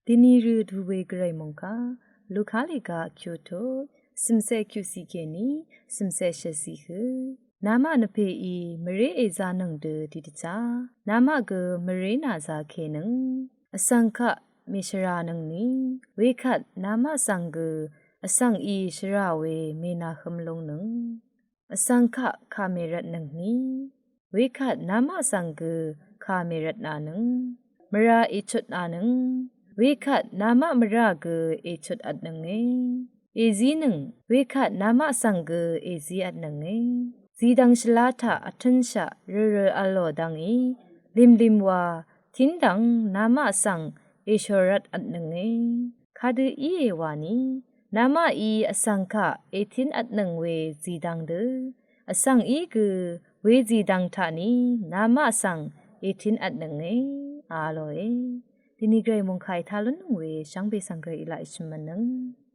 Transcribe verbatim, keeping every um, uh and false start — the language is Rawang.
Dini rø du we gvray mungka, Luka lèga kyuto, sìmse kyusi keni, sìmse shesi hø. Namaq nvpeí mvré ezanøng dø didvcha, namaq gø mvré naza kenøng. Vsvng kaq mèshvranøngni, wekvt namaq svng gø vsvng í shvra we mènahøm lungnøng. Vsvng kaq kà mèrvtnøngni, wekvt namaq svng gø kà mèrvtnanøng. Mvra èchutnanøng, wekvt namaq mvra gø èchutvtnønge. Èzinøng, wekvt namaq svng gø èzivtnønge. Zidvng shvla taq vtønshaq rørø vlo dvngí, limlim wa, tindvng namaq svng èshorvtvtnønge. Kadø íe wani, namaqí vsvng kaq ètinvtnøng we zidvng dø, vsvng í gø we zidvng taqni namaq svng ètinvtnønge, a lòe. Dini gvray mungka ètalúnnøng we shvngbe svng gvray èlaq èshø̀mvtnøng.